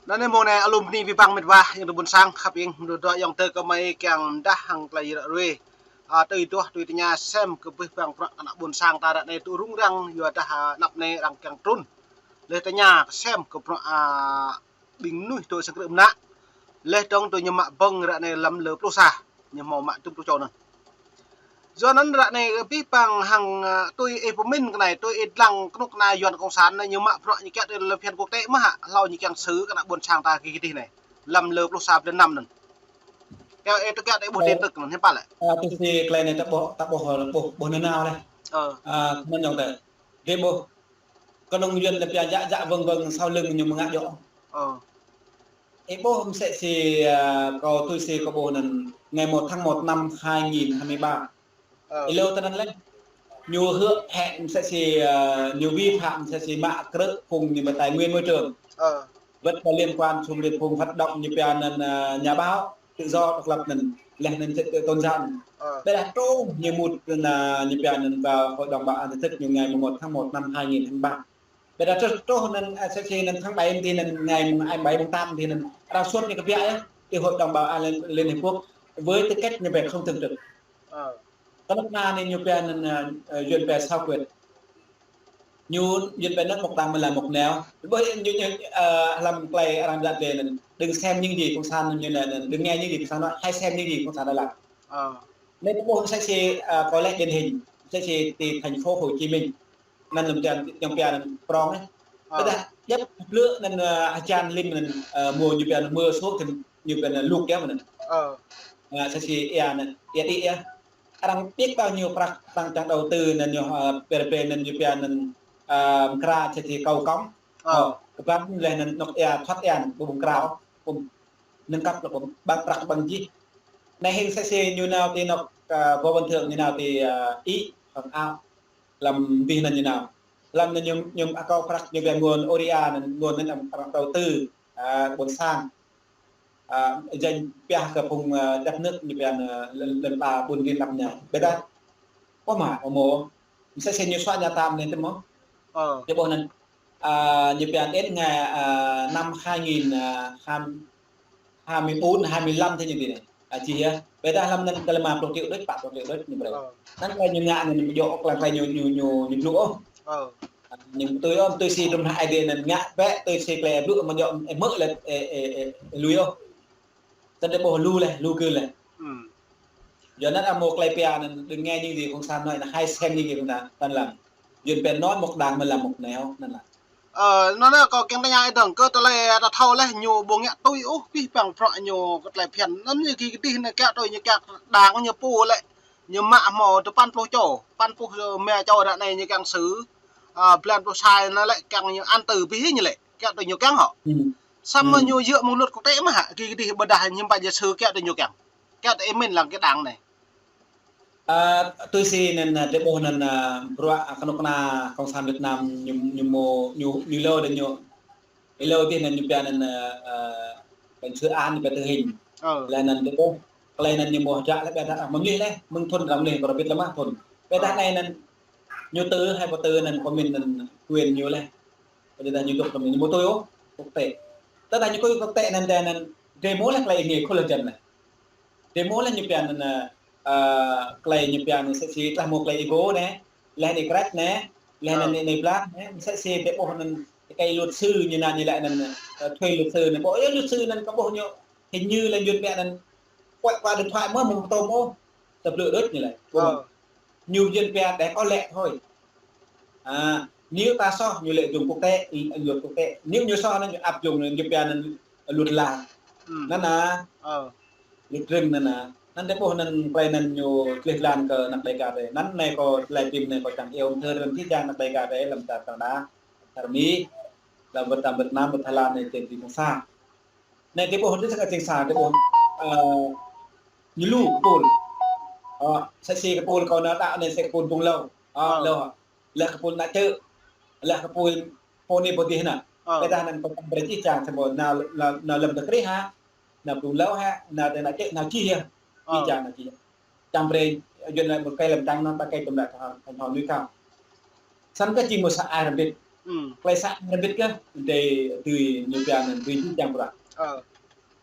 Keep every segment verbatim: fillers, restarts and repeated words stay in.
Anŭn anai mơ̆ng anai alum bơni abih bang mĕt wa ayŏng adơi ƀôn sang khăp ing, mơ̆ng dŏ ayŏng adơi kơmơi kiăng mơdah hăng tơlơi ră ruai. A, tui duah, tui tơña sem kơ abih bang bruă ană ƀôn sang ta ră anai tŭ rŭng răng, yua dah, a, anăp anai arăng kiăng trŭn. Laih tơña sem kơ bruă, a, ƀing mơnuih dŏ sang krư̆ mơnă. Laih dơ̆ng tui ñu mă bơ̆ng ră anai lăm lơ pluh sa, ñu hmâo mă dŭm pluh čô anŭn. Yua anŭn ră anai abih bang hăng, a, tui ih pơmĭn kơ anai, tui ih lăng kơnuk kơna Yuan Cộng sản anai ñu mă bruă ñu kiăng tui lơ phiăn quốc tế mơ̆ hă, hlâo ñu kiăng sư̆ kơ ană ƀôn sang ta kơ kơdih anai. Lăm lơ pluh sa blan năm anŭn. Kiăng ih tui kiăng tui ƀuh tin tức anŭn hiư̆m pă lĕ. A, tui si tơlơi anai ta ƀuh, ta ƀuh, ƀuh, ƀuh nanao laih. Ơ. A, kơnơ̆ng ayŏng adơi. Ih ƀuh. Kơnơ̆ng Yuan lĕ pia jă jă vâng vâng sau lưng ñu mơ̆ ngă djơ̆. Ơ. Ih ƀuh mơsĕ si, a, kâo tui si kâo ƀuh anŭn ngày một tháng một năm hai nghìn hai mươi ba. Ơ. Ih hlâo tơ anŭn laih. Ñu hơ̆k hĕ mơsĕ si, a, ñu vi phạm mơsĕ si mă krư̆ phung ñu mă tài nguyên môi trường. Ơ. Wơ̆t kơ liên quan xung đến phung hoạt động ñu pia anŭn, a, nhà báo tự do độc lập anŭn, laih anŭn trật tự tôn giáo anŭn. Ơ. Ƀiădah truh ñu mŭt anŭn, a, ñu pia anŭn kơ Hội đồng Bảo an Liên Hợp Quốc ñu ngày mùng một tháng một năm hai nghìn hai mươi ba. Ƀiădah truh, truh anŭn, a, mơsĕ si anŭn tháng bảy ti anŭn ngày mùng hai mươi bảy mùng tám ti anŭn, arăng sut ñu kơ biă yơh, ti Hội đồng Bảo an Liên, Liên Hợp Quốc với tư cách ñu pia không thường trực. Ơ. Kơnơ̆ng anai ñu pia anŭn, a, a, Yuan pia sao quyết. Ñu, Yuan pia anŭn một đảng một lòng một nẻo. Ƀuh ñu, ñu, a, lăm tơlơi arăng dăt lĕ anŭn, đừng xem những gì cộng sản ñu anŭn, đừng nghe những gì cộng sản nói, hãy xem những gì cộng sản đã làm. Ơ. Anai ƀuh mơsĕ si, a, kâo lĕ điển hình, mơsĕ si ti thành phố Hồ Chí Minh. Anŭn lăm čan, čang pia anŭn prong anai. Ơ. Ƀiădah djŏp blư̆ anŭn, a, hơjan lim anŭn, a, mơ̆ ñu pia anŭn mưa xuống thì ñu pia anŭn lụt yơh anŭn. Ơ. A, mơsĕ si ia anŭn, ia đĭ yơh. Arăng ƀiă bao nhiêu prăk arăng čang đầu tư anŭn ñu, a, pê đê pê anŭn ñu pia anŭn, a, mơkra mơsĕ si cầu cống. Ơ. Ơ, kơƀah laih anŭn anŏ ia thoát ia anŭn ƀu ƀơ̆ng krao. Ƀu nâng cấp lĕ ƀơ̆ng, ƀơ̆ng prăk ƀơ̆ng jih. Anai hing mơsĕ si ñu nao ti anŏ, a, Võ Văn Thưởng ñu nao ti, a, Ý, Hồng Ao. Lăm abih anŭn ñu nao. Lăm anŭn ñu, ñu akâo prăk ñu pia nguồn ô đê a anŭn, nguồn anŭn arăng đầu tư, a, ƀôn sang. A, jing pia kơ phung, a, đất nước ñu pia anŭn, a, lŏn, lŏn ta ƀun rin lăm anai. Ƀiădah, ơ mă, ơ mơ̆. Mơsĕ si ñu sua ñu tam anai tơ mơ̆. Ơ. Ñu ƀuh anŭn, a, ñu pia anŭn ngày, a, năm hai nghìn, a, hai, hai mươi bốn, hai mươi lăm thế ñu ti anai. A, čih yơh. Ƀiădah lăm anŭn kơ lima puluh triệu đôč, pă puluh triệu đôč ñu brơi. Ơ. Anŭn tơlơi ñu ngă anŭn ñu djơ̆ ôh, lăng tơlơi ñu, ñu, ñu, ñu blŭ ôh. Ơ. Ñu tui ôh, tui si dum hă ai dê anŭn ngă bĕ, tui si tơlơi blŭ mơ̆ djơ̆, ơ, mơ̆ lĕ, ơ, ơ, ơ, lui ôh. Tơdah ƀuh lu laih, lu gơ̆ laih. Ơ. Yua anŭn amô tơlơi pia anŭn đừng nghe những gì cộng sản nói, hãy xem những gì cộng sản đã làm. Yuan pia nói một đằng mà làm một nẻo, anŭn lah. Ơ, anŭn anai kâo kiăng tơña ih dơ̆ng, kơ tơlơi ta thâo laih ñu ƀu ngă tui ôh, abih bang bruă ñu kơ tơlơi phiăn. Anŭn ñu gih kơdih anai kiăng tui ñu kiăng đảng ñu pô lĕ. Ñu mă hmâo dua păn pluh čô, păn pluh rơma čô ră anai ñu kiăng sư̆. A, blan pluh sa anai lĕ kiăng ñu ăn từ abih ñu lĕ, kiăng tui ñu kiăng hŏ. Ơ. Samơ̆ ñu djơ̆ mơ̆ng luật quốc tế mơ̆ hă, gih kơdih ƀôdah ñu ƀă djơ̆ sư̆ kiăng tui ñu kiăng. Kiăng tui ih mĭn lăng kơ đảng anai. A, tui si anŭn, a, tơlơi ƀuh anŭn, a, bruă, a, kơnuk kơna cộng sản Việt Nam ñu, ñu mơ̆, ñu, ñu hlâo đơi ñu. Hlâo ti anŭn ñu pia anŭn, a, a, lãnh sự án ñu pia tử hình. Ơ. Laih anŭn tơlơi ƀuh, tơlơi anŭn ñu mơ̆ hơdră laih ƀiădah, a, mơmlih laih, mơ̆ng thun răm laih, kơ rơbit lăm ah thun. Ƀiădah anai anŭn ñu tŭ, hai pô tŭ anŭn, kơ mĭn anŭn quyền ñu laih. Ƀiădah ñu dŏ tơm ñu ƀu tui ôh, quốc tế. Tơdah ñu tui quốc tế anŭn, tơdah anŭn demo laih tơlơi ih ngă khul hơjăn laih. Demo laih ñu pia anŭn, a, tơlơi ñu pia anŭn mơsĕ si tơdah mơ̆ tơlơi ih gô anai, laih anai krăč anai, laih anŭn anai blah anai, mơsĕ si tơlơi ƀuh anŭn tơkai luật sư ñu nao ñu laĭ anŭn, a, thuê luật sư anŭn, ƀuh ih luật sư anŭn kơ ƀuh ñu, hình như là Yuan pia anŭn, quẹt qua điện thoại mơ̆ mơ̆ tôm ôh, tơblư̆ đôč ñu laĭ. Ơ. Ñu Yuan pia để có lệ thôi. À, nếu ta soh, ñu lợi dụng quốc tế, luật quốc tế. Nếu ñu soh, ñu áp dụng, ñu pia anŭn luật làng. Ơ. Anŭn anai. Ơ. Luật rừng anŭn anai. Anŭn tơlơi ƀuh anŭn tơlơi anŭn ñu tleh lan kơ anăp Đêga tơ. Anŭn anai kâo tơlơi pim anai kâo čang iâu thơ rơ̆n ti jang anăp Đêga tơ, lăm čar Canada, čar Mi, lăm wơ̆t tam Việt Nam, wơ̆t Thái Lan anai tơ ti mơ̆ng sa. Anai tơlơi ƀuh tơ sa kơ čing sa tơlơi ƀuh, ơ, ñu lu kơpul. Ơ, sa si kơpul kâo nao đa anai sa kơpul Bung Lô. Ơ, ơ. Lô. Laih kơpul ană čư̆, laih kơpul pô anai pô adih anŭn. Ơ. Tơdah anŭn kâo čang brơi čih čang samơ̆ nao, nao, nao lăm tơkrih hă, nao Bung Lô hă, nao tơ ană čư̆, nao čih yơh. Ơ. Čih čang nao čih. Čang brơi Yuan laĭ một cây làm chứng, năm ba cây tơm laĭ thành hòn núi cao. Samơ̆ kơ či mơ̆ sa ai rơbit. Klei sa rơbit kơ, dei tui ñu pia anŭn tui jing jang prăk.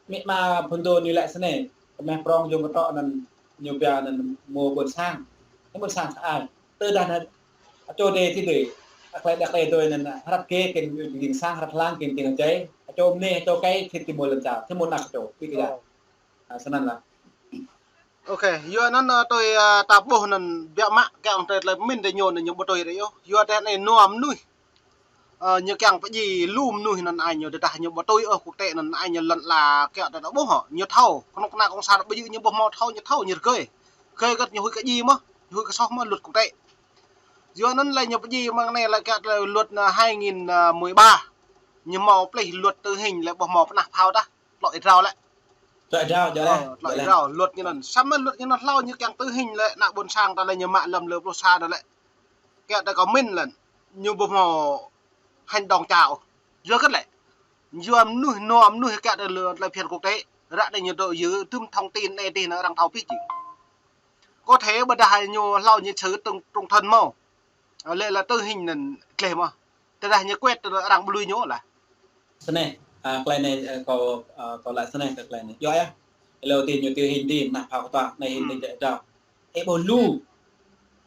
Mĭ ma phŭn dô ñu lĕ snei, kơmeh prong jong kơtrŏ anŭn ñu pia anŭn mơ̆ ƀôn sang. Anŭn ƀôn sang sa ai. Tơdah anŭn, ačô dei ti dei. Aklei đah klei dôi anŭn hrăt kê keng jing sang, hrăt hlang keng jing jai. Ačô mơnê, ačô kei, thit ti mơ̆ lŏn čar. Ti mơ̆ nak ačô. Pi kơ ya. Ơ. Ă, snăn lah. Ôkê, yua anŭn, ơ, tui, ơ, ta ƀuh anŭn biă mă kơ ong tơlơi pơmĭn tơ ñu anŭn ñu ƀu tui rei yơh. Yua tơ anai nua mơnuih. Ơ, ñu kiăng pơdjai lu mơnuih anŭn ai ñu tơdah ñu ƀu tui ôh quốc tế anŭn ai ñu lŏn la kơ tơ ta ƀuh hŏ. Ñu thâo, kơnuk kơna cộng sản ƀu djơ̆ ñu ƀu hmâo thâo, ñu thâo ñu rơgơi. Rơgơi kơt ñu huĭ kơ djai mơ̆, ñu huĭ kơ soh mơ̆ luật quốc tế. Yua anŭn lĕ ñu pơdjai mơ̆ng anai lĕ kơ luật anŭn hai nghìn mười ba. Ñu hmâo plih luật tử hình lĕ ƀu hmâo pơnah phao tah. Tlŏ ih rao lĕ. Tlŏ ih rao, djơ̆ lĕ. Ơ, tlŏ ih rao, luật ñu anŭn. Samơ̆ luật ñu anŭn hlâo ñu kiăng tử hình lĕ, ană ƀôn sang ta lĕ ñu mă lăm lơ pluh sa đôč lĕ. Kơ ta kơ min lĕ, ñu ƀu hmâo hành động čao. Yua kơ lĕ. Yua mơnuih, nua mơnuih kơ ta lơ, lơ phiên quốc tế. Ră anai ñu dŏ yơh, tơm thông tin anai tih anŭn arăng thâo pih jing. Có thể ƀôdah ñu hlâo ñu chữ trung, trung thân mơ̆. Ơ, lĕ là tử hình anŭn gleh mơ̆. Tơdah ñu kuet tơ arăng ƀu lui ñu lah. Snei, ă, klei anai, ă, kâo, ă, kâo laĭ snei kơ klei anai. Yua yơh. Hlâo ti ñu ti hin ti, nah, phao kơtuă, anai hin ti djai dao. Ih ƀuh lu.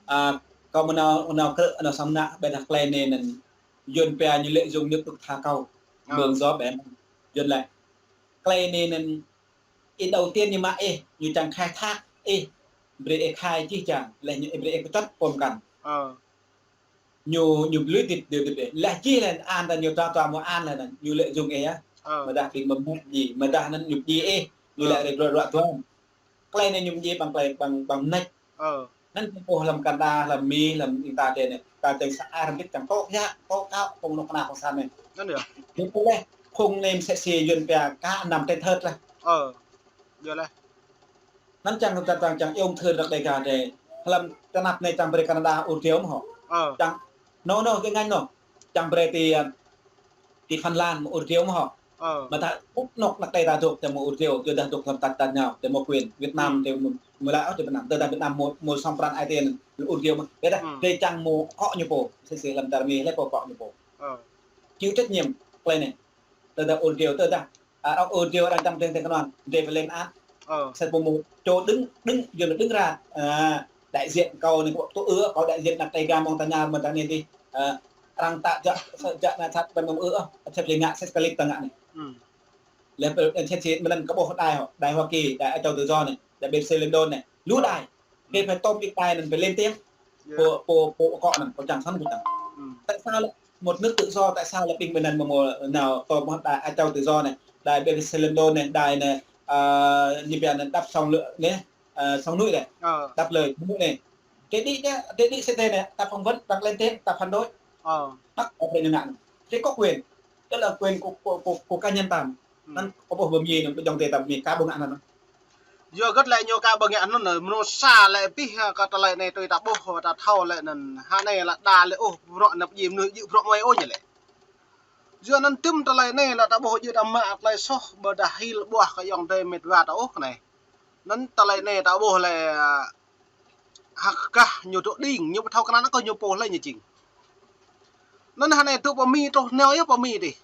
Ă, kâo mơnao, mơnao krư̆, mơnao samơ̆, ƀôdah klei anai anŭn Yuan pia ñu lĕ dùng nước đục thả câu. Ơ. Mơ̆ng gió bẻ măng. Yuan lĕ. Klei anai anŭn ih đầu tiên ñu mă ih, ñu čang khai thác ih, brơi ih khai jih jang, leh ñu brơi ih kơčŏt pô mkăn. Ơ. Ñu, ñu blư̆ dit, dit, dit, dit. Leh jih leh an ta ñu tua, tua mơ̆ an leh anŭn, ñu lĕ dùng ih yơh. Ơ. Mơdah ƀing mơmŭt ji, mơdah anŭn ñu ji ih, ñu lĕ rơgơi ruă tuan. Klei anai ñu ji ƀăng klei, ƀăng, ƀăng mnêč. Ơ. Anŭn kơ ƀuh lăm Canada, lăm Mi, lăm ƀing ta dê anai. Ta čang sa ai rơbit čang tŏ yă, tŏ kâo, phung kơnuk kơna phung sang anai. Anŭn yơh. Ñu pô leh, phung anai msĕ si Yuan pia kơ năm trên thơt lah. Ơ. Yơh leh. Anŭn čang, čang, čang, čang iâu mơthưr rơ̆k Đêga dê. Lăm tơnap anai čang brơi Canada ur triu mơ̆ hŏ. Ơ. Čang, no, no, kơ ngăn no. Čang brơi ti, ă, ti Phần Lan mơ̆ ur triu mơ̆ hŏ. Ơ. Mơdah ƀuh anŏ ană tơlơi ta dŏ, tơdah mơ̆ ur triu, tơdah dŏ lăm tăt tăt ñu, tơdah mơ̆ quyền, Việt Nam, tơdah mơ̆, mơ̆ lăi ôh, tơdah Việt Nam, tơdah Việt Nam mơ̆, mơ̆ song pran ai tơlơi anŭn, ur triu mơ̆. Ƀôdah, tơdah čang mơ̆ akŏ ñu pô, sĭt sĭt lăm tơlơi Mi, lĕ pô akŏ ñu pô. Ơ. Chịu trách nhiệm, klei anai. Tơdah ur triu, tơdah, ă, arăng ur triu, arăng čang tơlơi tơlơi kơnơ̆ng, tơlơi pơlĕn ăt. Ơ. Sĭt pô mơ̆, čô đứng, đứng, Yuan là đứng ra, ă, đại diện kâo anai, kâo tŭ ư, kâo đại diện ană Đêga mơ̆ng ta ña, mơ̆ng ta anai dih. Ă, arăng ta jak, jak anai sat ƀơi mơ̆ng ư, ă, sat jing ngă, sat kơ lip ta ngă anai. Leh, ơ, sat sĭt mơ̆n kơ ƀuh đài hŏ, đài Hoa Kỳ, đài Á Châu Tự Do anai, đài BBC London anai. Lu đài. Kơ phải tôm ƀing đài anŭn phải lên tiếng. Pô, pô, pô akŏ anŭn, pô čang săn pô čang. Tại sao lại một nước tự do, tại sao lại ƀing ƀơi anŭn mơ̆ mơ̆ nao tôm đài Á Châu Tự Do anai, đài BBC London anai, đài anai, ă, ñu pia anŭn đáp song lươn anai, ă, song núi anai. Đáp lời song núi anai. Kơ đĭ anai, kơ đĭ sĭt tơ anai, ta phỏng vấn, ta lên tiếng, ta phản đối. Bắt có thể ngăn. Thì có quyền. Đó là quyền của, của, của, của cá nhân ta. Anŭn kơ ƀuh ƀơi Mi anŭn, ƀơi djŏng tơ ta Mi ka ƀu ngă anŭn. Yua hơget lĕ ñu ka ƀu ngă anŭn, mơnuih sa lĕ pih, ă, kơ tơlơi anai tui ta ƀuh, ta thâo lĕ anŭn, hă anai lĕ đa lĕ ôh, bruă anăp jim mơnuih jơ̆ bruă mơi ôh ñu lĕ. Yua anŭn tơm tơlơi anai lĕ ta ƀuh jơ̆ ta mă tơlơi soh, ƀôdah hil ƀuah kơ ayŏng adơi met wa ta ôh kơ anai. Anŭn tơlơi anai ta ƀuh lĕ, ă, hăk kah ñu tŭ đing, ñu ƀu thâo kơ anăn kơ ñu pô lĕ ñu jing. Anŭn hă anai tŭ pơ Mi truh nao yơh pơ Mi dih.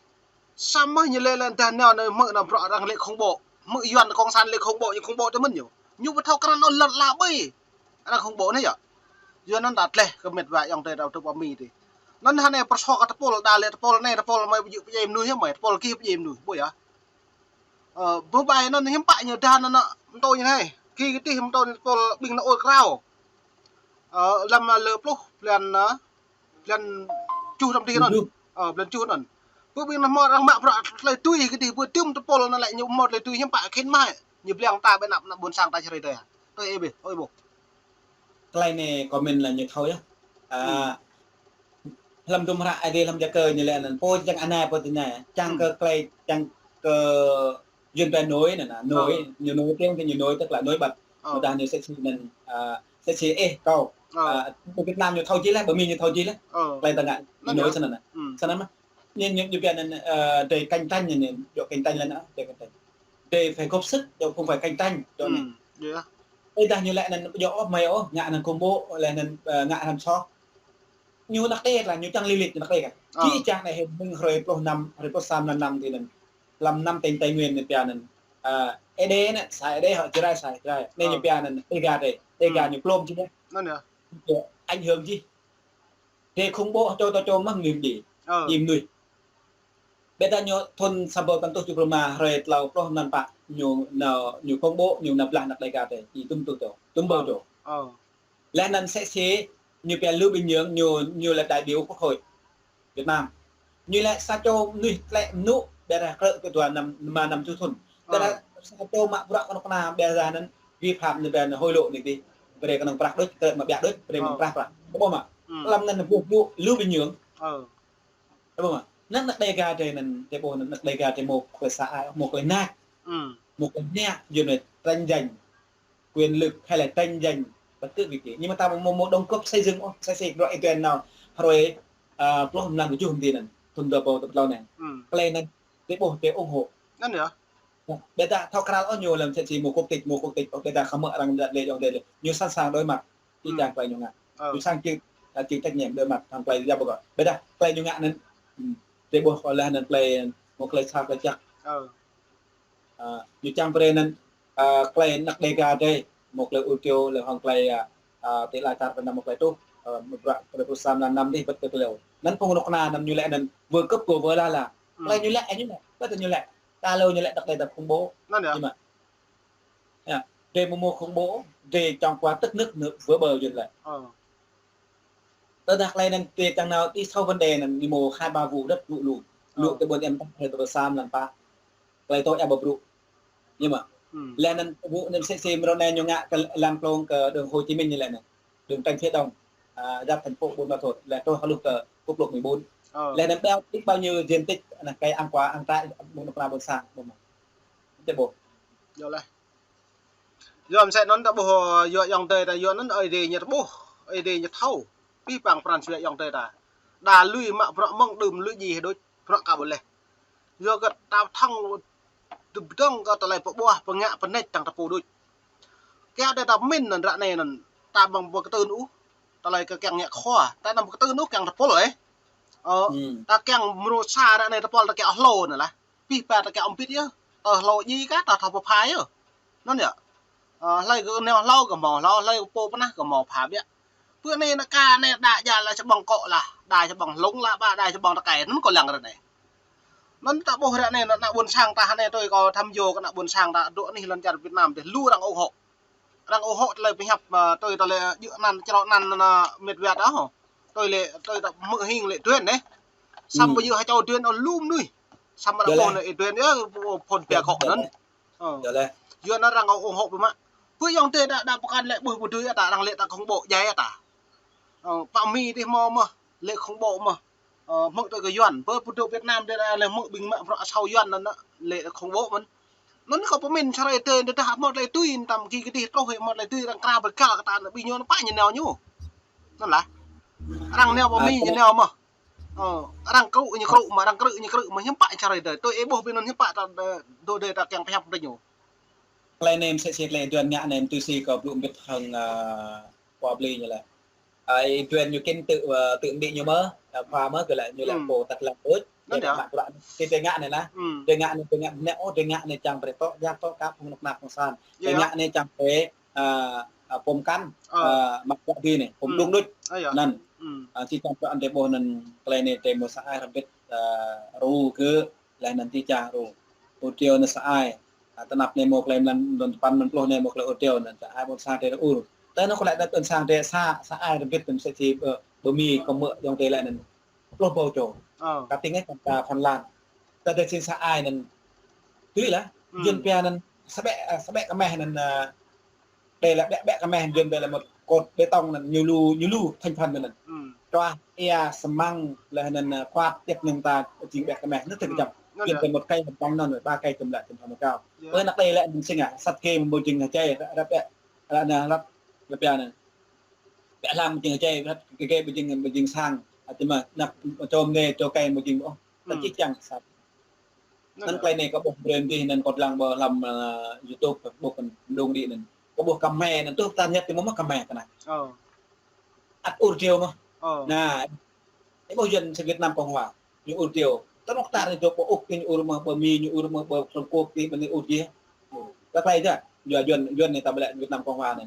Samơ̆ ñu lĕ lĕ dah nao anai hmư̆ anai bruă arăng lĕ khủng bố. Hmư̆ Yuan cộng sản lĕ khủng bố, ñu khủng bố tơ mơ̆n ñu. Ñu ƀu thâo kơ anăn ôh lŏn la ƀơi. Arăng khủng bố anai yơh. Yua anŭn ta tleh kơ met wa ayŏng adơi ta tŭ pơ Mi dih. Anŭn hă anai pơrsô kơ tơpul, đa lĕ tơpul anai, tơpul mơi ƀu djơ̆ pơdjai mơnuih yơh mơi, tơpul gih pơdjai mơnuih, ƀu yơh. Ơ, ƀu ƀai anŭn hiư̆m pă ñu dah anŭn, anŭn, mơtô ñu anai. Gih kơ tih mơtô anŭn tơpul ƀing anŭn ur krao. Ơ, lăm, ă, lơ pluh blan, ă, blan tơjuh tơm dih anŭn. Ơ, blan tơjuh anŭn. Ƀu ƀing anŭn hmâo arăng mă bruă tơlơi tui kơ dih, ƀu tơm tơpul anŭn lĕ ñu hmâo tơlơi tui hiư̆m pă khĭn mă. Ñu blang ta ƀơi anăp, anăp ƀôn sang ta čơrơi tơi. Tơi ih ƀih, ơi ƀuh. Tơlơi anai kâo mĭn lĕ ñu thâo yơh. Ă, lăm dŭm hră Ơi Adai lăm jơkơ ñu lĕ anŭn pô čang anai pô tơña. Čang kơ tơlơi, čang kơ Yuan pia nổi anŭn, nổi, ñu nổi tiếng thì ñu nổi tức là nổi bật. Mơdah ñu sexy anŭn, ă, sexy ih kâo. Ă, ƀơi Việt Nam ñu thâo jih leh, ƀơi Mi ñu thâo jih leh. Tơlơi ta ngă, ñu nổi snăn anŭn. Snăn mơ̆. Ñu, ñu, ñu pia anŭn, ă, để cạnh tranh anŭn, ñu cạnh tranh lĕ anŭn, để cạnh tranh. Để phải góp sức, chứ không phải cạnh tranh, chứ anŭn. Ƀôdah ñu lĕ anŭn, yua ôh, mơi ôh, ngă anŭn khủng bố, lĕ anŭn, ă, ngă anŭn soh. ñu năk đe lah, ñu čang lilih ñu năk đe kah. Či čah anai hơmư̆ hrơi pluh năm, hrơi pluh sa mlan năm tui anŭn. Lăm năm tỉnh Tây Nguyên anai pia anŭn. Ơ, Êđê anai, sa Êđê hŏ, Jrai sa Jrai. Anai ñu pia anŭn, Đêga đe, Đêga ñu klôm či đe. Anŭn yơh. Ñu ảnh hưởng či. Đe khủng bố čô tơ čô mơ̆ng ñu đe. Im nuih. Ƀiădah ñu thun sa rơbâo tăn tuh tơjuh pluh rơma hrơi tlâo pluh anŭn pă ñu nao, ñu khủng bố, ñu nao blah năk Đêga đe. Či tum tuh čô, tum rơbâo čô. Laih anŭn sĕ sĕ ñu pia Lưu Bình Nhưỡng ñu, ñu lĕ đại biểu Quốc hội Việt Nam. Ñu lĕ sa čô mơnuih tlĕ mơnŭ ƀiădah krư̆ kơ dua năm, rơma năm tơjuh thun. Ƀiădah sa čô mă bruă kơnuk kơna ƀiădah anŭn vi phạm anŭn ƀiădah hối lộ anai dih. Brơi kơnơ̆ng prăk đôč, krư̆ mă ƀiă đôč, brơi mơ̆ng prăk prăk. Ƀu ƀuh mă. Lăm anŭn ƀuh ƀuh Lưu Bình Nhưỡng. Ƀu ƀuh mă. Anŭn năk Đêga đe anŭn, tơ ƀuh anŭn năk Đêga đe mơ̆ kơ sa ai, mơ̆ kơ nač. Mơ̆ kơ nač, yua anŭn tranh giành quyền lực hay là tranh giành bất cứ việc gì. Nhưng mà ta mơ̆, mơ̆, mơ̆ đóng góp xây dựng, ô, xây xây bruă Y Tuên nao hrơi, ơ, pluh mlan tơjuh tui anŭn, thun dua rơbâo dua pluh tlâo anai. Tơlơi anŭn, tơ ƀuh, tơ ủng hộ. Anŭn yơh. Ƀiădah thâo krăn ôh ñu lăm sĕ sĕ mơ̆ quốc tịch, mơ̆ quốc tịch, ôh, ƀiădah khăm mơ̆ arăng đe lĕ, yŏng đe lĕ. Ñu sẵn sàng đối mặt. Či čang tơlơi ñu ngă. Ñu sẵn chịu, ơ, chịu trách nhiệm đối mặt hăng tơlơi djăp pơkŏ. Ƀiădah tơlơi ñu ngă anŭn, tơ ƀuh kơ laih anŭn tơlơi, mơ̆ tơlơi sa tơlơi čăk. Ơ, ñu čang brơi anŭn, ơ, tơlơi năk Đêga đe, mơ̆ tơlơi ur tio lĕ hăng tơlơi, ơ, ơ, tơlơi čar pơnăm mơ̆ tơlơi tuh, ơ, mơ̆ bruă tơlơi pơsam anŭn năm dih bĕ tơlơi. Anŭn phung kơnuk kơna anŭn ñu lĕ anŭn vừa cướp của vừa la là. Tơlơi ñu lĕ, ñu lĕ, bĕ tơlơi ñu lĕ. Ta lơ ñu lĕ năk đe ta khủng bố. Anŭn yơh. Ñu mă. Yơh, đe mơ̆ mơ̆ khủng bố, đe chống phá tức nước, nước vỡ bờ yơh lĕ. Tơdah tơlơi anŭn tơ čang nao đi sâu vấn đề anŭn ñu mơ̆ hai ba vụ rất vụ lụt. Lụt tơ ƀôn em tăk hrơi tơ pơsam anŭn pă. Tơlơi tŏ ia ƀu brŭ. Ñu mă. Laih anŭn vụ anŭn sĕ sĕ mrô anai ñu ngă kơ lăm klông kơ đường Hồ Chí Minh ñu lĕ anŭn. Đường tranh phía đông. Ơ, giáp thành phố Buôn Ma Thuột. Laih truh hơluh kơ quốc lộ mười bốn. Laih anŭn bao, biết bao nhiêu diện tích anŭn cây ăn quả, ăn trái, ƀôn, ƀôn sang, ƀôn mă. Tơ ƀuh. Yơh laih. Yua mơsĕ anŭn ta ƀuh, yua yŏng đe ta, yua anŭn Ơi Adai ñu ƀuh, Ơi Adai ñu thâo. Pih păng pran jua yŏng đe ta. Đa lui mă bruă mơ̆ng đưm lui djai hơđôč, bruă ka ƀu leh. Yua kơ ta thâo tơdơ̆ng kơ tơlơi pơƀuh, pơngă, pơneč tăng ta pô đôč. Kiăng đe ta min anŭn ră anai anŭn, ta ƀơ̆ng ƀu kơtưn ôh, tơlơi kơ kiăng ngă khua, ta anăm kơtưn ôh kiăng ta pôl ôh. Ơ, ta kiăng mrô sa ră anai ta pôl ta kiăng hlô anŭn lah. Pih pă ta kiăng ôm bit yơh. Tơ hlô djai kah, ta thâo pơpha yơh. Anŭn yơh. Ơ, hlơi kơ nao hlô kơ hmâo hlô, hlơi kơ pô pơnah kơ hmâo pha biă. Pơ anai năk ka anai đa djă lah čơƀơ̆ng kŏ lah, đa čơƀơ̆ng hlung lah, ƀă đa čơƀơ̆ng tơkai, anŭn kơ lăng ră anai. Anŭn ta ƀuh ră anai, ană ƀôn sang ta anai tui kâo tham gia kơ ană ƀôn sang ta dŏ anih lŏn čar Việt Nam dih, lu arăng ủng hộ. Arăng ủng hộ tơlơi pơhiăp, ơ, tui tơlơi djơ̆ anăn, črâo anăn, anăn mĕt wa ta hŏ. Tui lĕ, tui ta hmư̆ hing lĕ Duen anai. Samơ̆ ƀu djơ̆ ha čô Duen ôh, lu mơnuih. Samơ̆ arăng ƀuh anai Duen yơh, phun pia kŏ anŭn. Ơ. Yua anŭn arăng ủng hộ biă mă. Pơ yŏng đe đa, đa pơkŏn lĕ ƀuh ƀu dưi ta, arăng lĕ ta khủng bố djai ta. Ơ, pă Mi dih hmâo mơ̆n, lĕ khủng bố mơ̆n. Ơ, hmư̆ tui kơ Yuan, pơ pơdô Việt Nam đe đa lĕ hmư̆ ƀing mă bruă asâo Yuan anŭn lĕ khủng bố mơ̆n. Anŭn kâo pơmĭn čar Ơi Adai đe đa hmâo tơlơi tui, tam ki kơ dih truh hmâo tơlơi tui arăng kra bơrkal kơ ta anŭn ƀing ñu anŭn pă ñu nao ñu. Anŭn lah. Arăng nao pơ Mi ñu nao mơ̆n. Ơ, arăng krư̆ ñu krư̆ mơ̆n, arăng krư̆ ñu krư̆ mơ̆n, hiư̆m pă čar Ơi Adai. Tui ih ƀuh ƀing anŭn hiư̆m pă ta, ơ, dŏ đe ta kiăng pơhiăp tơ ñu. Tơlơi anai mơsĕ si tơlơi Duen ngă anai tui si kâo blŭ mbĭt hăng, ơ, pô blơi ñu lĕ. Ơ, Duen ñu kĭn tŭ, ơ, tŭ mơ̆ng ñu mơ̆n, ơ, pha mơ̆n kơ lĕ ñu lĕ pô tăt lăng đôč. Anŭn yơh. Mă bruă anai, si tơlơi ngă anai lah. Tơlơi ngă anai, tơlơi ngă anai, ôh, tơlơi ngă anai čang brơi tŏ, djă tŏ kơ phung kơnuk kơna phung sang. Tơlơi ngă anai čang brơi, ơ, ơ, pôm kăn, ơ, mă bruă dih anai, pôm đung đôč. Anŭn. Ơ, či čang bruă anai ƀuh anŭn tơlơi anai tơlơi mơ̆ sa ai rơbit, ơ, ru kơ Laih anŭn či čang ru. Ur tio anŭn sa ai. Ơ, tơnap anai mơ̆ tơlơi mlan, mlan dua păn mlan pluh anai mơ̆ tơlơi ur tio anŭn sa ai ƀôn sang tơ ur. Tơ anŭn kơ lĕ đa ƀôn sang tơ sa, sa ai rơbit anŭn sĕ si ƀơ, ƀơ Mi kơ mơ̆ yŏng tơ lĕ anŭn. Pluh rơbâo čô. Ơ. Kơ tĭng ih kơ Phần Lan. Tơ tơ sin sa ai anŭn. Tui lah. Yun pia anŭn sa ƀĕ, ơ, sa ƀĕ kơ meh anŭn, ơ, Đe lĕ ƀĕ, ƀĕ kơ meh, Duen đe lĕ một cột bê tông anŭn ñu lu, ñu lu thành phần anŭn. Čuah, ia, sơmăng, laih anŭn, ơ, kuat, tiap anŭn ta jing ƀĕ kơ meh, anŭn tơl kơjăp. Duen đe một cây một bông anŭn, ba cây tơm lĕ tơm thâo mơ̆ kâo. Ơ, năk đe lĕ anŭn sĭt ngă, sat kơ mơ̆ jing hơjai, ră, ră ƀĕ, ră anŭn, ră, ră pia anŭn. Ƀĕ hlam mơ̆ jing hơjai, ră kơ kơ mơ̆ jing, mơ̆ jing sang, ơ, tơma, năk čôm anai, čô kai mơ̆ jing, ôh, ta či čang sat. Anŭn tơlơi anai kâo ƀuh brơi dih anŭn kâo lăng ƀơi lăm, ơ, YouTube, Facebook anŭn, đung đĭ anŭn. Kâo ƀuh kơ meh anŭn tuh ta ñĕt tơ mơ̆ mơ̆ kơ meh kơ anai. Ăt ur tio mơ̆n. Ơ. Na, ih ƀuh Yuan sơ Việt Nam Cộng Hòa, ñu ur triều. Tơnŏk tar ñu dŏ pơ Úc, ñu ur mơ̆ pơ Mi, ñu ur mơ̆ pơ Trung Quốc, ti ƀing ñu ur jih. Tơkai dah, Yuan, Yuan, Yuan anai ta ƀu lĕ Việt Nam Cộng Hòa anai.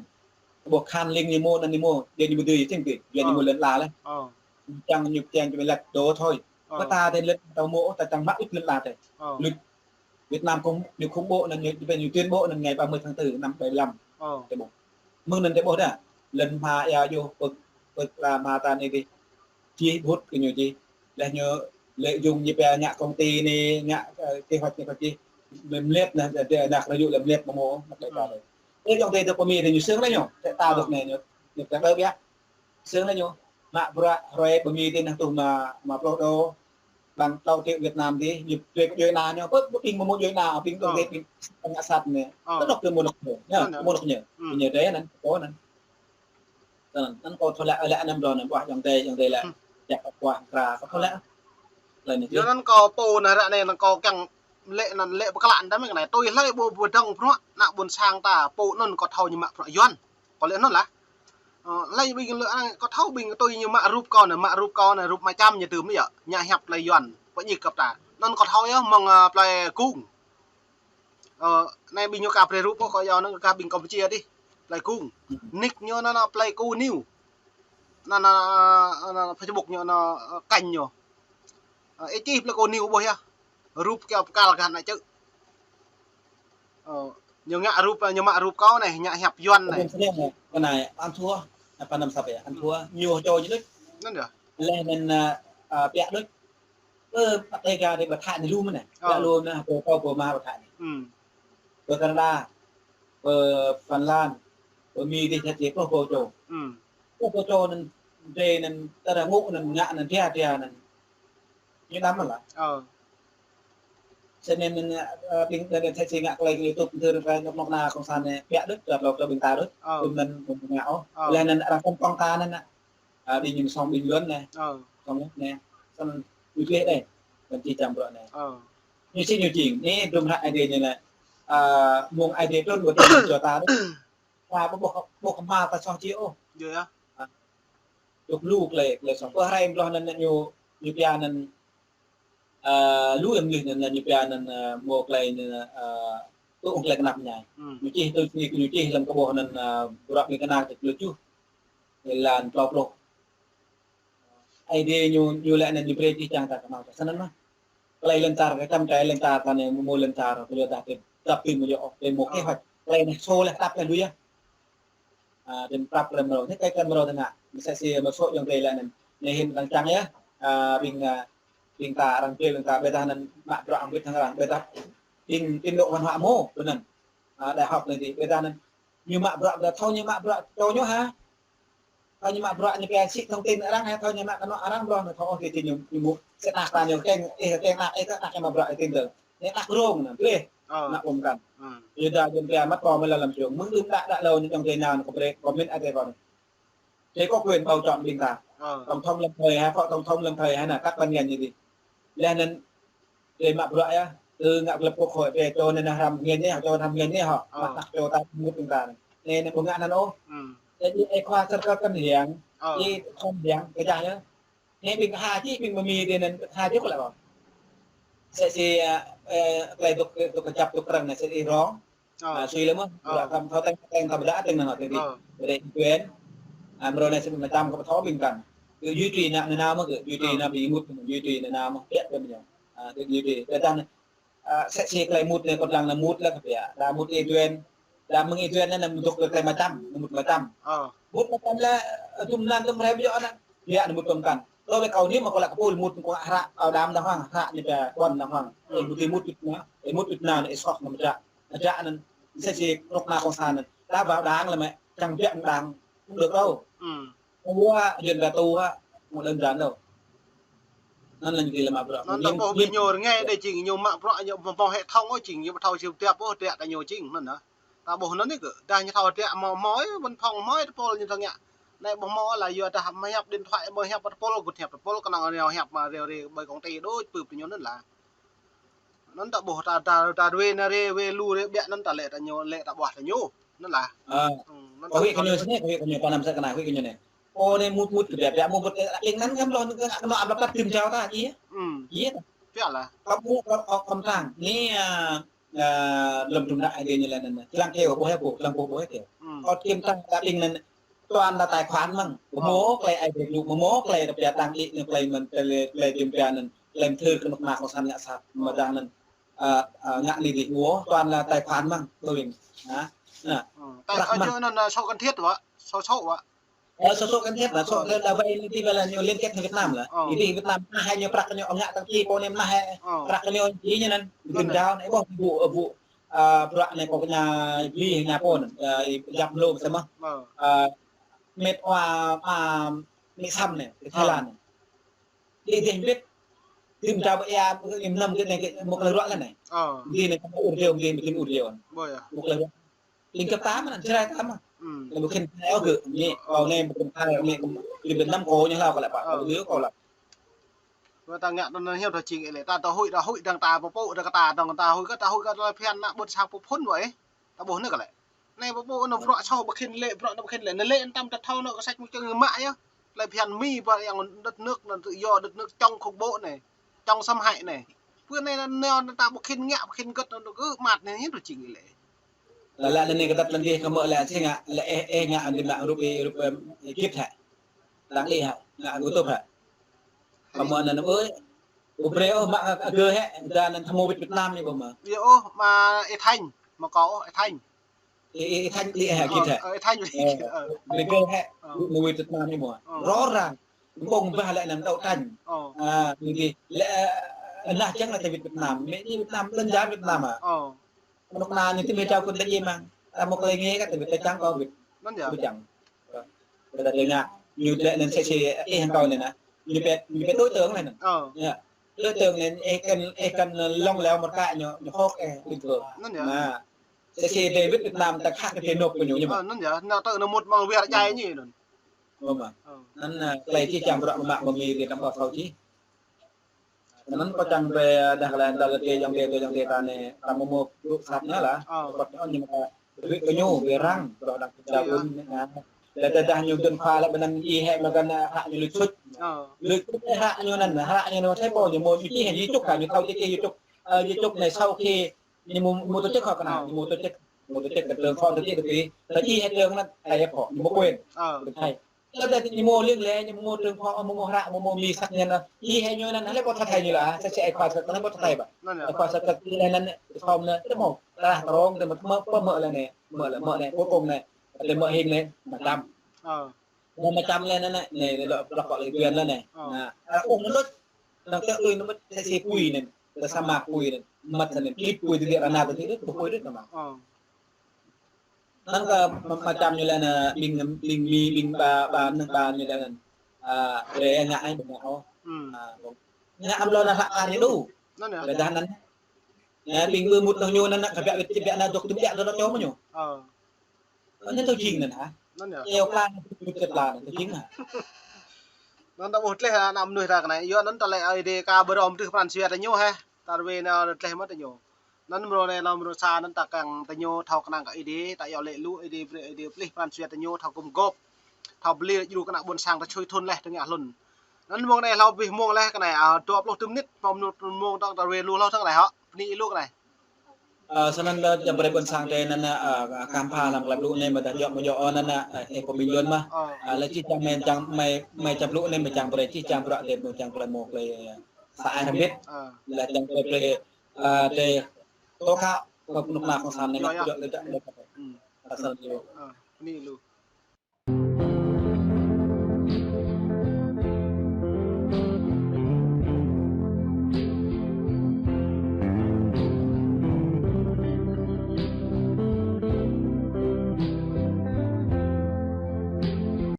Ƀuh khan ling ñu mơ̆, anŭn ñu mơ̆, Yuan ñu mơ̆ dưi, čing ti, Yuan ñu mơ̆ lŏn ala lĕ. Ơ. Čang ñu kiăng ñu lĕ dŏ thôi. Ơ. Kơ ta tơl lĕ ta mơ̆, ta čang mă ƀiă lŏn ala tĕ. Ơ. Lĕ Việt Nam không, ñu khủng bố anŭn, ñu, ñu tuyên bố anŭn ngày ba mươi tháng tư năm bảy mươi lăm. Ơ. Tĕ ƀuh. Mơ̆ng anŭn tĕ ƀuh dah. Lŏn hma ia yơh, pơ, pơ la hma ta anai dih. Čih bút kơ ñu čih. Laih ñu lợi dụng ñu pia ngă công ty anai, ngă, ơ, kế hoạch ñu kơ čih. Mơmlet anŭn, dah, dah, dah, rơyuk lĕ mơmlet mơ̆ mơ̆, mă đai ta. Ơ. Đơi. Ơ, yŏng tơi tơ pơ Mi tơ ñu sưng lĕ ñu. Tĕ ta dŏ anai ñu. Ñu tĕ đơi biă. Sưng lĕ ñu, mă bruă hrơi pơ Mi tơ năng tuh mă, mă pluh đô, bằng tlâo triệu Việt Nam tơ, ñu tui kơ djuai ania ñu, pơ, pơ ƀing mơ̆ mơ̆ djuai ania, ƀing tơ tơ ƀing ngă sat anai. Ơ. Tơnŏk tơ mơ̆ nŏk ñu, ñu, mơ̆ nŏk ñu. Ñu dơi anŭn, kơ anŭn. Tơ anŭn, anŭn kơ thâo lĕ, lĕ anŭn ƀlŏr anŭn, ƀuh, yŏng tơi, yŏng tơi lĕ. Yak kơ ƀuh, kra, kơ thâo lĕ. Lĕ anŭn. Yua anŭn kâo pô anai ră anai anŭn kâo kiăng lĕ anŭn lĕ pơkla anŭn tơmĕ kơ anai. Tui hlơi ƀu, ƀu dŏng bruă, ană ƀôn sang ta, pô anŭn kơ thâo ñu mă bruă Yuan. Kâo lĕ anŭn lah. Ơ, lĕ ƀing lĕ, ơ, kâo thâo ƀing tui ñu mă rup kâo anai, mă rup kâo anai, rup mơčăm ñu tơm yơh, ngă hiăp tơlơi Yuan, pơñik kơ ta. Anŭn kâo thâo yơh, mơ̆ng, ơ, plơi Kung. Ơ, anai ƀing ñu ka brơi rup kâo, kâo yua anŭn kơ ƀing Campuchia dih, plơi Kung. Nick ñu anŭn, anŭn Pleiku News. Anŭn, anŭn, anŭn Facebook ñu, anŭn, ơ, kênh ñu. Ơ, ih čih Pleiku News ƀuh yơh. Rup kơ pơkăl kơ ană čư̆. Ơ, ñu ngă rup, ñu mă rup kâo anai, ngă hiăp Yuan anai. Kơ anai, An Thua, apa nama siapa ya? An Thua, ñu čô ñu đôč. Anŭn yơh. Laih anŭn, ơ, ơ, piă đôč. Ơ, pă tơi ga dih ƀă thă anai lu mơ̆n anai. Ơ. Piă lu mơ̆n anai, pô, pô, pô mă ƀă thă anai. Hm. Pơ Canada, pơ Phần Lan, pơ Mi dih thâo čih pluh pô čô. Hm. Pluh pô čô anŭn, dơi anŭn, tơdah ngŏ anŭn, ngă anŭn, dia, dia anŭn. Ñu đăm mơ̆n lah. Ơ. Sơnăn anŭn, ơ, ƀing, ơ, thâo čih ngă tơlơi YouTube, tơl ră anai nŏk nŏk ană cộng sản anai, piă đôč, ră lŏk kơ ƀing ta đôč. Ơ. Tơl anŭn, ƀing ngă ôh. Ơ. Laih anŭn arăng kơmpong ta anŭn, ơ, ƀing ñu song ƀing Yuan anai. Ơ. Song anai. Song ñu čih đơi. Ƀing čih čang bruă anai. Ơ. Ñu čih ñu čih. Anai, dŭm hră Aê Diê ñu anai. Ơ, mơ̆ng Aê Diê trŭn ƀơi tơlơi čô ta đôč. Ta ƀu ƀuh, ƀuh kơ hma ta soh čih ôh. Yơh, yơh. Ơ. Dŏ lu tơlơi, tơlơi soh. Pơ hrơi ƀlŏr anŭn ñu, ñu pia anŭn, ơ, lu yơh mơnuih anŭn, anŭn ñu pia anŭn, ơ, mơ̆ tơlơi anŭn, ơ, tŭ ung tơlơi kơnăp ñai. Hm. Ñu čih tui anai, ñu čih lăm kơ ƀuh anŭn, ơ, bruă ƀing kơnăl tơl tơjuh. Êlan tlâo pluh. Aê Diê ñu, ñu lĕ anŭn ñu brơi čih čang ta kơnăl ta. Sơnăn mơ̆n. Tơlơi lŏn čar kơ čăm tơlơi lŏn čar ta anai mơ̆ lŏn čar, kơ yua dah tơl dăp tui mơ̆ yơh, tơl mơ̆ kơ hơt. Tơlơi anai sô lĕ tăp lĕ lu yơh. Ơ, tơl prăp lĕ mrâo. Anai tơlơi kơ mrâo tơnă. Mơsĕ si mơ̆ sô yŏng tơi lĕ anŭn. Anai hĭn arăng čang yơh. Ơ, ƀing, ơ, ƀing ta arăng ƀlĕ ƀing ta ƀiădah anŭn mă bruă hăng ƀiădah arăng ƀiădah. Ƀing, ƀing dŏ văn hóa mơ̆, ƀơi anŭn. Ơ, đại học anai dih ƀiădah anŭn. Ñu mă bruă, ƀiădah thâo ñu mă bruă, thâo ñu hă. Thâo ñu mă bruă ñu pia sĭ thông tin arăng hă, thâo ñu mă kơnŏ arăng ƀlŏr anŭn thâo ôh, tơl ñu, ñu mŭt. Sĭ anăk ta ñu keng, ih keng anăk, ih kơ anăk ñu mă bruă ih tin tưởng. Ñu anăk rông anŭn, tơl ih. Ơ. Anăk ƀu mơkăn. Ơ. Yua dah Yuan pia mă kơ mơ̆ lăm lăm čung. Mơ̆ng đưm đă đă lâo ñu čang tơi nao kơ brơi comment ăt kơ anŭn. Tơl kơ Yuan ƀu čŏng ƀing ta. Ơ. Tổng thống lâm thời hă, phó tổng thống lâm thời hă anai, tăp ƀăn ngăn ñu dih. Laih anŭn Tơlơi mă bruă yơh, tơ ngă glăp kŏk hơi, tơ čô anai anai hrăm ngăn anai, čô hrăm ngăn anai hŏ. Ơ. Mă tăk čô ta mŭt ƀing ta anai. Anai anai ƀu ngă anŭn ôh. Hm. Tơdah ih khua sơrkăp kăn hiăng, ơ, ih khua hiăng, kơ čah yơh. Anai ƀing ha čih, ƀing mơmi tơ anŭn ha čih kơ lĕ ƀă. Sĕ si, ơ, ơ, tơlơi dŏ, dŏ kơjăp dŏ krăng anai sĕ ih rong. Ơ. Ơ, sui lĕ mơ̆n, ơ, ƀă tăm thâo teng, teng tăm đa teng anŭn hŏ tơl dih. Ơ. Ƀơi Yuan, ơ, mrâo anai sĕ mơtam kơ pơthâo ƀing kăn. Kơ duy trì anŭn, anŭn mơ̆n kơ duy trì, ơ, anŭn ƀing mŭt, duy trì anŭn mơ̆n, pĕk tơl mơ̆n. Ơ, tơl duy trì. Tơdah anŭn, ơ, sĕ si tơlơi mŭt anai kơ đang anŭn mŭt lĕ kơ pĕk. Đa mŭt Yuan, đa mơ̆ng Yuan anŭn mŭt kơ tơlơi mơtam, mŭt mơtam. Ơ. Mŭt mơtam lĕ, ơ, tŭm anŭn tŭm hrơi ƀiă anŭn. Pĕk anŭn mŭt tơm kăn. Tơl ƀĕ kâo anai mơ̆ kâo lăk kơ pul mŭt kơ hră, kâo đam đa hăng, hră anai pĕk kuan đa hăng. Ơ, ƀu tui mŭt tŭt anŭn, ơ, mŭt tŭt anŭn, ơ, soh anŭn mơdră. Mơdră anŭn, sĕ si krŏk ană cộng sản anŭn. Ta ƀă đang lĕ mĕ, čang pĕk đang, ƀu dŏ rao. Hm. Ua, Yuan ƀă tu hă, mŭt lŏn čar rao. Anŭn lĕ ñu tơlơi mă bruă. Anŭn ta ƀuh ƀing ñu rơngai đơi jing, ñu mă bruă, ñu ƀu mơ̆ hệ thống ôh jing, ñu ƀu thâo či dăp ôh, tơlơi ta ñu jing, anŭn hă. Ta ƀuh anŭn anai kơ, dah ñu thâo tơlơi mơ̆ mơ̆, văn phòng mơ̆, tơpul ñu thâo ngă. Anai ƀuh mơ̆ lah yua dah mơ̆ hiăp điện thoại, mơ̆ hiăp tơpul, gŭt hiăp tơpul, kơnơ̆ng ñu hiăp mă reo rê ƀơi công ty đôč, pưp ñu anŭn lah. Anŭn ta ƀuh ta, ta, ta rue anai rê, rue lu rê ƀiă anŭn ta lĕ ta ñu, lĕ ta ƀuh ta ñu. Anŭn lah. Ơ. Hm, anŭn kâo ta huĭ kơ ñu sơnai, kâo huĭ kơ ñu, pơ anăm sĕ kơ anai, huĭ kơ ñu anai. Pô anai mŭt mŭt kơ biă biă mŭt mŭt kơ ƀing anŭn kăm lŏn kơ anŭn ap lăp tăt tim jao ta, ih. Hmm. Ih. Biă lah. Kăm mŭt kăm kăm tang. Anai, a, a, lŏm tŭm dak ai dê ñu lĕ anŭn. Lăng kơ ƀuh ƀuh, lăng ƀuh ƀuh kơ. Hmm. Ôh kăm tang ta ƀing anŭn. Toàn là tài khoản mơ̆n. Ơ. Mơ̆ mơ̆ klei ai dê ñu, mơ̆ mơ̆ klei ta biă tang ih, ñu klei mơ̆n, klei, klei tim biă anŭn. Klei mơthưr kơ anŏ ană kông sản ngă sat. Ơ. Mơ̆ dang anŭn. A, a, ngă anai dih, mơ̆ toàn là tài khoản mơ̆n, tui. Hă? Anŭn. Ơ. Prăk mơ̆n. Ơ, anŭn, anŭn, số cần thiết wă? Số, số wă? Ơ, số, số cần thiết là số, là, là vay anai dih, vay là ñu liên kết hăng Việt Nam lah. Ơ. Anai dih Việt Nam, anai hai ñu prăk ñu ngă tang ti pô anai anai hai. Ơ. Prăk ñu dih ñu anŭn. Anŭn. Gơ̆n dao anai ƀuh ƀu, ƀu, a, prăk anai kơ ñu bli ñu pô anŭn. A, jăp lŏm samơ̆. Ơ. A, mĕt wa, a, mĕt sam anai, Thái Lan anai. Dih dih ƀiă. Tim ta ƀu ia, ƀu kơ anăm kơ anai kơ mŭk lĕ ruă kơ anai. Ơ. Dih anai kơ ur dih, dih ƀu kơ ur dih. Ƀu ia. Mŭk lĕ ruă. Ling kơ ta mơ̆n, čơrai ta mơ̆n. Hmm. Lĕ ƀu kơ anai ôh kơ, anai, ơ, anai ƀu kơ ta, anai kơ, dih ƀu anăm kơ ñu hlâo kơ lĕ pă, ơ, kơ dih kơ lĕ. Ƀu ta ngă anŭn hiam ta jing ih lĕ, ta ta huĭ, ta huĭ dang ta pơpŭ, dang ta, dang ta huĭ kơ, ta huĭ kơ lĕ phiăn ană ƀôn sang pơphŭn wă ih. Ta ƀuh anai kơ lĕ. Anai ƀu ƀu anŭn bruă soh ƀu khĭn lĕ, bruă anŭn ƀu khĭn lĕ. Anai lĕ anŭn tam ta thâo anŭn kơ săč mŭt čang mă yơh. Lĕ phiăn Mi ƀă yang đất nước anŭn tự do, đất nước chống khủng bố anai. Chống xâm hại anai. Pơ anai anŭn ta ƀu khĭn ngă, ƀu khĭn gơ̆t anŭn kơ măt anai hiư̆m tui jing lĕ. Lă lă anai kơ tăt lăn dih kơ mơ̆ lĕ si ngă, lĕ ih, ih ngă anŭn mă rup ih, rup, ơ, git hă. Dang ih hă, ngă gơ̆ tŭp hă. Kơ mơ̆ anŭn ƀu, ƀu brơi ôh mă kơ gơ̆ hĕ, dang anŭn tơhmô wĭt Việt Nam anai ƀu mơ̆. Yơh ôh, mă ih Thanh, mă kâo ôh, ih Thanh. Ih, ih, ih Thanh ƀlĭ hĕ, git hĕ. Ơ, ih Thanh ƀlĭ. Ơ, git hĕ. Ơ. Mui Việt Nam anai mơ̆. Ơ. Rõ ràng. Ƀong bah lĕ anăm đấu tranh. Ơ. A, anai dih. Lĕ, ơ, anai čang lĕ ta wĭt Việt Nam. Mĕ anai Việt Nam, lŏn čar Việt Nam ah. Ơ. Anŏ anai anai tơmĕ jao kơ ta djai mơ̆n. Ta mŭk klei ngă kơ ta wĭt ta čang kơ wĭt. Anŭn yơh. Ƀu čang. Kơ ta djai ngă. Ñu lĕ anŭn sĕ sĕ ih hăng kâo anai anŭn. Ñu pĕt, ñu pĕt đối tượng anai anŭn. Ơ. Yơh. Đối tượng anai ih kăn, ih kăn lŏng leo mơ̆ kơ ñu, ñu hŏk ih bình thường. Anŭn yơh. Anŭn. Sĕ sĕ dê wĭt Việt Nam ta khăp kơ dê nộp kơ ñu ñu mơ̆. Ơ, anŭn yơh. Anŭn tơ anŭn mŭt mơ̆ng wir djai ñu anŭn. Ơ mơ̆. Ơ. Anŭn, ơ, klei čih čang bruă mơ̆ mă mơ̆ Mi dih tăm ƀu thâo čih. Anŭn kâo čang brơi, ơ, dah lĕ, dah lĕ dê yang dê, dê yang dê ta anai, ta mơ̆ mơ̆ dŏ sat anai lah. Ơ. Kâo pơkŏn ñu mă ta wĭt kơ ñu, wĭt arăng, dŏ dang kơ jao ƀun anai. Lĕ dah dah ñu dŏ pha lĕ ƀơi anŭn ih hĕ mă kơ anai hră ñu luč suč. Ơ. Luč suč hră ñu anŭn, hră ñu anŭn, thâo pô ñu mơ̆ ñu čih hĕ YouTube kơ, ñu thâo čih čih YouTube. Ơ, YouTube anai sau khi ñu mơ̆, mơ̆ tổ chức hŏ kơ anai, ơ, ñu mơ̆ tổ chức, mơ̆ tổ chức kơ trường phó tổ chức kơ tui, ta čih hĕ trường anŭn, thâo hĕ phó, ñu mơ̆ quên. Ơ. Kơ thâo. Lĕ ta ñu mơ̆ link lĕ, ñu mơ̆ trường phó, mơ̆ mơ̆ hră, mơ̆ mơ̆ Mi săk ñu anŭn, čih hĕ ñu anŭn, lĕ pô thâo thâo ñu lah, sĕ sĕ ih khua săk, lĕ pô thâo thâo ƀă. Anŭn yơh. Ih khua săk, săk, lĕ anŭn, thom anŭn, tơ mơ̆, ta rong, tơ mơ̆, mơ̆, mơ̆ lĕ anai, mơ̆ lĕ, mơ̆ anai, cuối cùng anai, ta mơ̆ hing anai, mă čăm. Ơ. Mă, mă čăm lĕ anai, anai, anai, lĕ lŏ, lŏ kơ lĕ biên lĕ anai. Ơ. Anai, ơ, ung anŭn đôč, anŭn tơ tui anŭn mơ̆ sĕ sĕ pui anŭn. Tơ sama pui anŭn. Mă anŭn, klip pui tơbiă ră anai tơ tui đôč, pui đôč anŭn. Ơ. Anŭn kơ mă, mă čăm ñu lĕ anai, ƀing, ƀing Mi, ƀing ba, ba, anŭn ba ñu lĕ anai. A, rê ngă ai ƀu ngă ôh. Hmm. A, ngă amlô anai hlak kar ñu đu. Anŭn yơh. Rê dah anŭn. Anai, ƀing ƀu mŭt anŭn ñu anŭn, kơ biă, biă, biă anai dŏ, biă dŏ, dŏ čô mơ̆ ñu. Ơ. Anŭn tơ jing anŭn hă? Anŭn yơh. Eo pla, tơ pla, tơ jing hă? Anŭn ta ƀuh tleh ană mơnuih ta kơ anai. Yua anŭn ta lĕ Ơi Adai ka ƀrŏm tưh pran jua ta ñu hĕ. Ta rơwê anai tleh mơ̆ ta ñu. Anŭn mrô anai lŏm mrô sa anŭn ta kiăng ta ñu thâo kơnang kơ Ơi Adai, ta iâu laĭ lu Ơi Adai brơi Ơi Adai pơplih pran jua ta ñu thâo gum gôp. Thâo pơplih djru kơ ană ƀôn sang ta sui thun leh tơngă hlŭn. Anŭn mông anai hlâo abih mông leh kơ anai, a, dua pluh tơm mơnit, mông anŭn mông dong ta rơwê lu hlâo tơ̆ng anai hŏ. Bơni lu kơ anai. Ơ, snăn lĕ jăm brơi ƀôn sang drei anăn, ơ, kăm pha hlăm klei blŭ anei mơ̆ dah djŏ mơ̆ djŏ anăn, ơ, ih pô ƀing yuăn mơh. Ơ. Ơ, lĕ čih čang mơi čang mơi, mơi čang blŭ anei mơi čang brơi čih čang bruă drei mơi čang klei mơ̆ klei, ơ, sa ai hrăm bit. Ơ. Lĕ čang brơi brơi, ơ, drei tŏ khă kơ kơnuk kơna kông sản anei mơ̆ djŏ lĕ djŏ lĕ. Ơ, snăn lu. Ơ, bơni lu.